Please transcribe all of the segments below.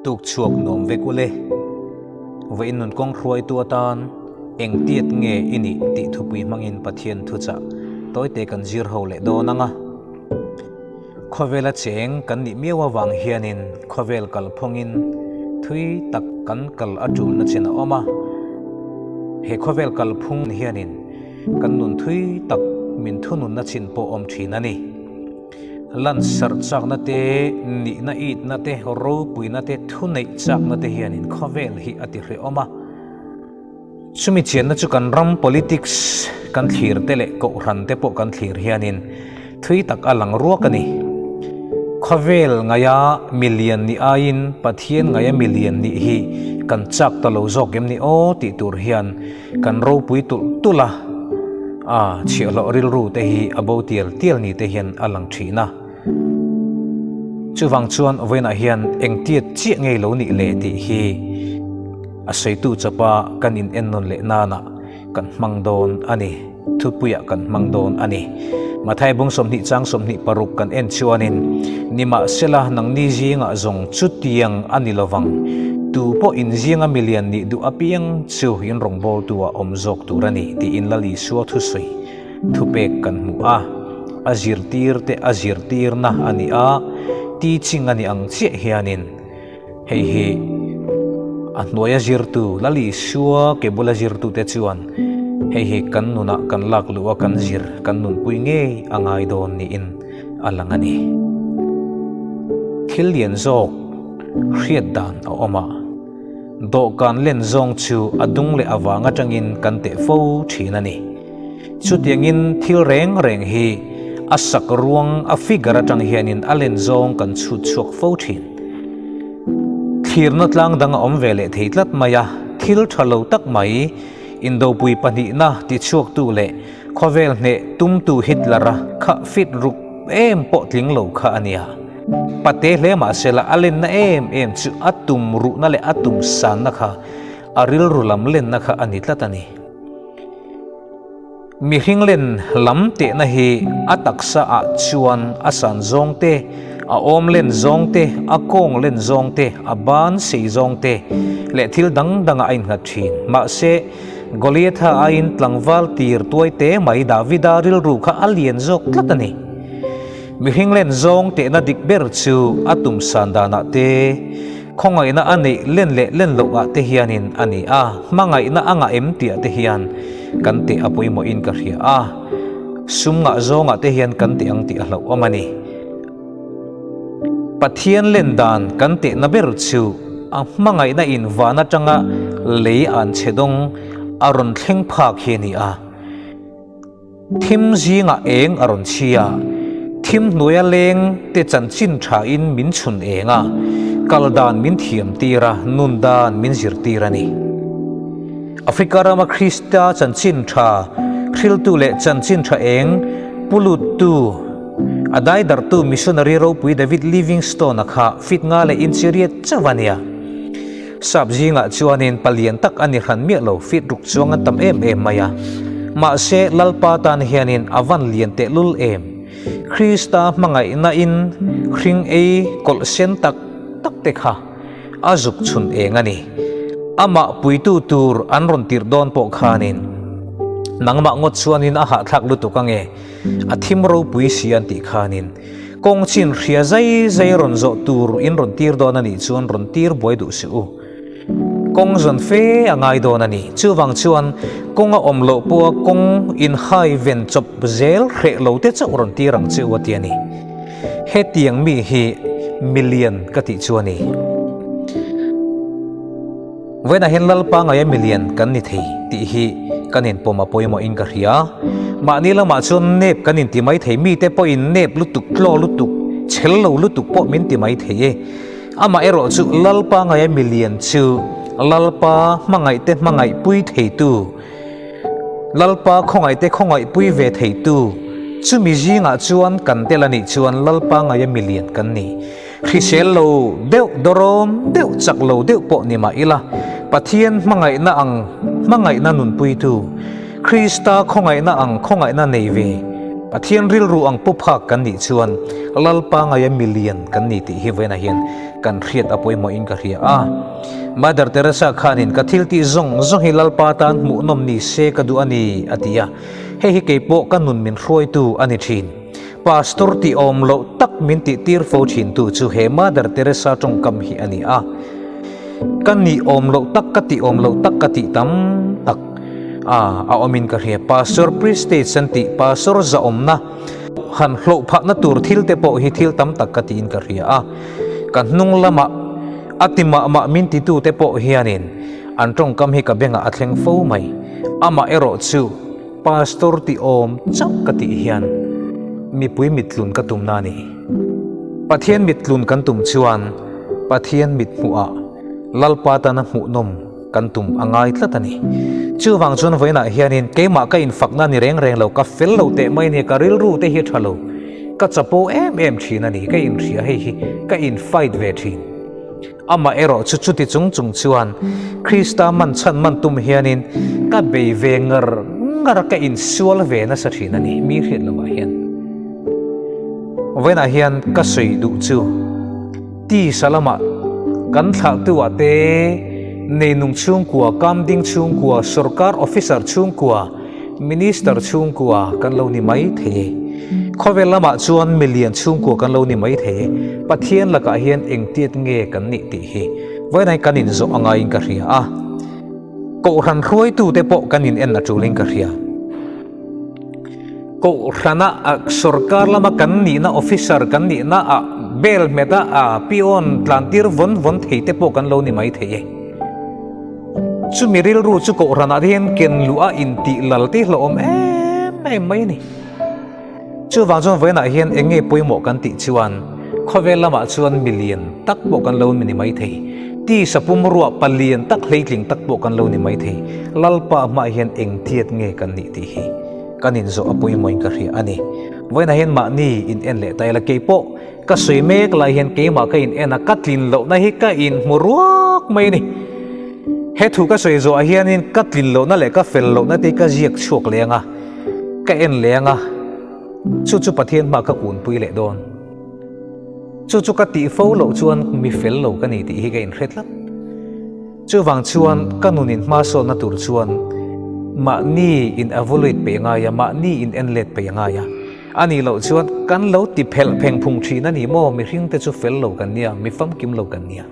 Tuk chhuak nuam vek ule. Vawiin nun kawng hruaitu atan eng tiat nge i nih tih thupui hmangin Pathian thuchah tawite kan zir ho leh dawn ang a. Khawvela cheng kan nih miau avang hianin khawvel kalphungin thui tak kan kal a tulna chin a awm a. He khawvel kalphung hianin kan nun thui tak min thununna chin pawh awm thin a ni. Lansarh chakna te, nihna itna te, ropuina te, thuneih chakna te hianin khawvel hi a ti hrehawm a. Chumi chianna chu kan ram politics kan thlir te leh kohhran te pawh kan thlir hianin thui tak a lang ruak a ni. Khawvel ngaia milian nih aiin Pathian ngaia milian nih hi kan chak ta lo zawk em ni aw tih tur hian kan ropui tulh tulh a, a chhiahhlawh rilru te hi a bo tial tial ni te hian a lang thin a. Chuvang chuan vawiinah hian engtiat chiah ngei lo nih le tih hi a sawitu chawpa kan in ennawn leh nana kan hmang dawn a ni, thupuiah kan hmang dawn a ni. Mathai bung 20 chang 26 kan en chuanin, Nimahsela nangni zingah zawng chutiang a ni lovang, tu pawh in zinga milian nih duh apiang chu in rawngbawltu-ah awm zawk tur a ni tiin Lal Isua thusawi Thupek kan hmu a, a zirtir te a zirtirna a ni a, teaching a ni ang chiah hianin hei hi a hnuaia zirtu Lal Isua ke bula zirtute chuan hei hi kan nunah kan lak luh a, kan zir kan nunpui ngei a ngai dawn niin a lang a ni. Thil lian zawk hriat dan a awm a. Dawhkan len zawng chu a dung leh avang atangin kan teh fo thin a ni. Chutiangin thil reng reng hi a sak ruang a figure atang hianin a len zawng kan chhut chhuak fo thin. Thlirna tlang dang a awm ve leh thei tlat mai a, thil tha lo tak mai Indopui pahnihna tichhuaktu leh khawvel hneh tumtu Hitler-a kha fit ruk em pawh tling lo kha a nia. Pate hle mahsela a lenna em em chu a tum ruhna leh a tum sanna kha a rilru lam lenna kha a ni tlat a ni. Mihring len lam tehna hi a taksa ah chuan a san zawng te, a awm len zawng te, a kawng len zawng te, a ban sei zawng te leh thil dang dangah a innghat thin. Mahse, Goliatha aiin tlangval tir tuai te mai Davida rilru kha a lian zawk tlat a ni. Mihring len zawng tehna dik ber chu a tum san danah te, khawngaihna a neih len leh len loh ah te hianin a ni a, hmangaihna a ngah em tih ah te hian kan teh a pawimawhin ka hria a, sum ngah zawngah te hian kan teh ang tih a hlauhawm a ni. Pathian len dan kan tehna ber chu a hmangaihna in van atanga lei an chhe dawng a rawn thleng phak hi a ni a. Thim zingah eng a rawn chhi a, thim hnuaia leng te chanchin thain min chhun eng a, kal dan min thiam tir a, nun dan min zirtir a ni. Africa rama Krista chanchin tha hriltu leh chanchin tha eng pu luttu, a daidarhtu missionary ropui David Livingstone-a kha fit nga leh inchiriat chauh a nia. Sap zingah chuanin palian tak a ni hran miah lo, fit ruk chuang an tam em em mai a. Mahse, Lalpa tan hianin a van lian tehlul em? Krista hmangaihna in hring ei kawlh sen tak tak te kha a zuk chhun eng a ni. Amah puitu tur an rawn tirh dawn pawh khanin nangmah ngawt chuanin a hahthlak lutuk ange, a thim ropui si an tih khanin. Kawng chin hria zai zai rawn zawh tur in rawn tir dawn a nih chuan rawn tir buai duh suh u. Kawng zawn fe a ngai dawn a ni. Chuvang chuan kawng a awm loh pawha kawng in hai ven chawp zel hreh lo te chauh rawn tir ang che u a ti a ni. Hetiang mi hi milian ka tih chu a ni. Vawiinah hian Lalpa ngaia milian kan ni thei tih hi kan inpawm a pawimawhin ka hria. Mahni lamah chuan nep kan inti mai thei, mite pawhin nep lutuk, tlaw lutuk, chhel lo lutuk pawh min ti mai thei e. Amaherawh chu Lalpa ngaia milian chu Lalpa hmangaihte hmangaihpui theitu, Lalpa khawngaihte khawngaihpui ve theitu, chumi zingah chuan kan tel a nih chuan Lalpa ngaia milian kan ni. Hrisel lo deuh, dawrawm deuh, chak lo deuh pawh ni mah ila, Pathian hmangaihna ang hmangaihna nunpuitu, Krista khawngaihna ang khawngaihna nei ve. Pathian rilru ang pu phak kan nih chuan Lalpa ngaia milian kan ni tih hi vawiinah hian kan hriat a pawimawhin ka hria a. Mother Teresa khanin ka thil tih zawng zawng hi Lalpa tan hmuhnawm ni se ka duh a ni a ti a. Hei hi keipawh ka nun min hruaitu a ni thin. Pastor tih awm loh tak min tih tir fo thintu chu he Mother Teresa tawngkam hi a ni a. Ka nih awm loh tak ka tih awm loh tak ka tih tam tak a a awmin ka hria. Pastor prestige an tih Pastor zahawmna han hlawh phahna tur thil te pawh hi thil tam tak ka tiin ka hria a. Ka hnung lamah a ti mah mah min titu te pawh hianin an tawngkam hi ka bengah a thleng fo mai. Amah erawh chu Pastor tih awm chauh ka tih hian mipui mittlun ka tumna a ni. Pathian mittlun kan tum chuan Pathian mit hmuhah Lalpa tana hmuhnawm kan tum a ngai tlat a ni. Chuvang chuan vawiinah hianin keimah ka infakna ni reng reng lo, ka fel lo teh mai a ni, ka rilru te hi a tha lo, ka chapo em em thin a ni, ka inhria hei hi ka in fight ve thin. Amah erawh chu chuti chung chung chuan Krista man chhan man tum hianin ka bei ve ngar ngar a, ka insual ve nasa thin a ni, mi hriat lovah hian. Vawiinah hian ka sawi duh chu tisa lamah kan thlahtu ah te neinung chhungkua, kamding chhungkua, sorkar officer chhungkua, Minister chhungkua kan lo ni mai thei e. Khawvel lamah chuan milian chhungkua kan lo ni mai thei e. Pathian lakah hian engtiat nge kan nih tih hi vawiinai kan inzawh a ngaiin ka hria a. Kohhran hruaitute pawh kan in en a tulin ka hria. Kohhrana sorkar lama kan nihna officer kan nihna ah bel hmeta peon tlantir vawn vawn thei te pawh kan lo ni mai thei e. Chumi rilru chu kohhranah te hian ken luh a intih lal te hlauhawm em em mai a ni. Chuvang chuan vawiinah hian eng nge pawimawh kan tih chuan khawvel lamah chuan milian tak pawh kan lo ni mai thei, tisa pumruah palian tak hleitling tak pawh kan lo ni mai thei, Lalpa hmaah hian eng tiat nge kan nih tih hi kan inzawh a pawimawhin ka hria a ni. Vawiinah hian mahni in en leh ta ila keipawh Ka sawi mek lai hian keimah ka in en a, ka tlin lohna hi ka in hmu ruak mai a ni. He thu ka sawi zawhah hianin ka tlin lohna leh ka fel lohna te hi ka ziak chhuak leh ang a, ka en leh ang a, chu chu Pathian hmah ka kunpui leh dawn. Chu chu ka tih fo loh chuan mi fel lo ka ni tih hi ka inhre tlat. Chuvang chuan ka nun in hmasawnna tur chuan mahni in evaluate peih a ngai a, mahni in en let peih a ngai a. A nih loh chuan kan lo ti phelh pheng phung thin a ni maw? Mihring te chu fel lo kan nia, mi famkim lo kan nia.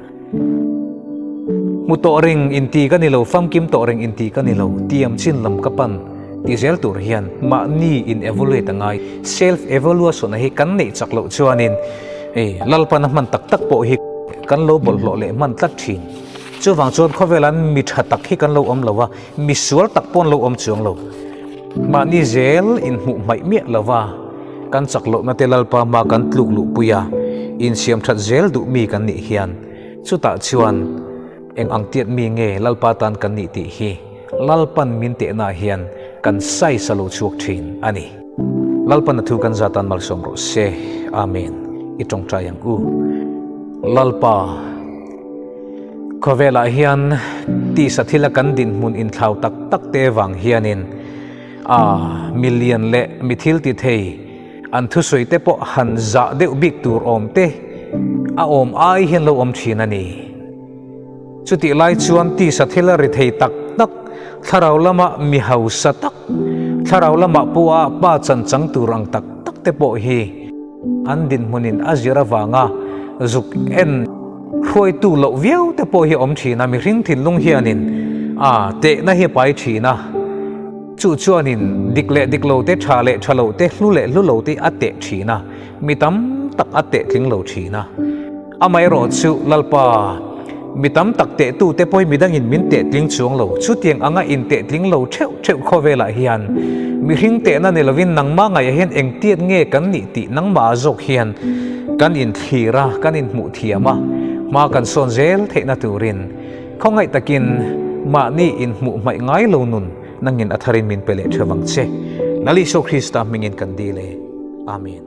Hmu tawh reng inti ka ni lo, famkim tawh reng inti ka ni lo, tiam chin lam ka pan ti zel tur hian mahni in evaluate a ngai. Self evaluation a hi kan neih chak loh chuanin ei Lalpan a hman tak tak pawh hi kan lo bawlhhlawh leh hman tlat thin. Chuvang chuan khawvel an mi tha tak hi kan lo awm lo a, mi sual tak pawh an lo awm chuang lo. Mahni zel inhmuh hmaih miah lova kan chak lohna te Lalpa hma kan tluk luhpui a, insiam that zel duh mi kan nih hian chutah chuan eng ang tiat mi nge Lalpa tan kan nih tih hi Lalpan min tehna hian kan size a lo chhuak thin a ni. Lalpan a thu kan za tan malsawm rawh se. Amen. I tawngtai ang u. Lalpa. Khawvelah hian tisa thila kan dinhmun inthlau tak tak te vang hianin a milian leh mi thil ti thei an thusawi te pawh han zah deuh bik tur awm te a awm ai hian lo awm thin a ni. Chutih lai chuan tisa thila ri thei tak tak, thlarau lama mi hausa tak, thlarau lamah pawha pa chan chang tur ang tak tak te pawh hi an dinhmunin a zir avanga zuk en Hruaitu loh viau te pawh hi a awm thin a, mihring thinlung hianin a tehna hi a pai thin a, chu chuanin dik leh dik lo te, tha leh tha lo te, hlu leh hlu lo te a teh thin a, mi tam tak a teh tling lo thin a. Amaherawh chu Lalpa, mi tam tak tehtu te pawh hi midangin min teh tling chuang lo, chutiang anga inteh tling lo theuh theuh khawvelah hian mihring tehna ni lovin nangmah ngaihah hian engtiat nge kan nih tih nangmah zawk hian Kan inthlir a, kan inhmuh thiam a, hma kan sawn zel theihna turin khawngaih takin mahni inhmuh hmaih ngai lo nun nangin a tharin min pe leh theuh vang che. Lal Isua Krista hmingin kan dil e. Amen.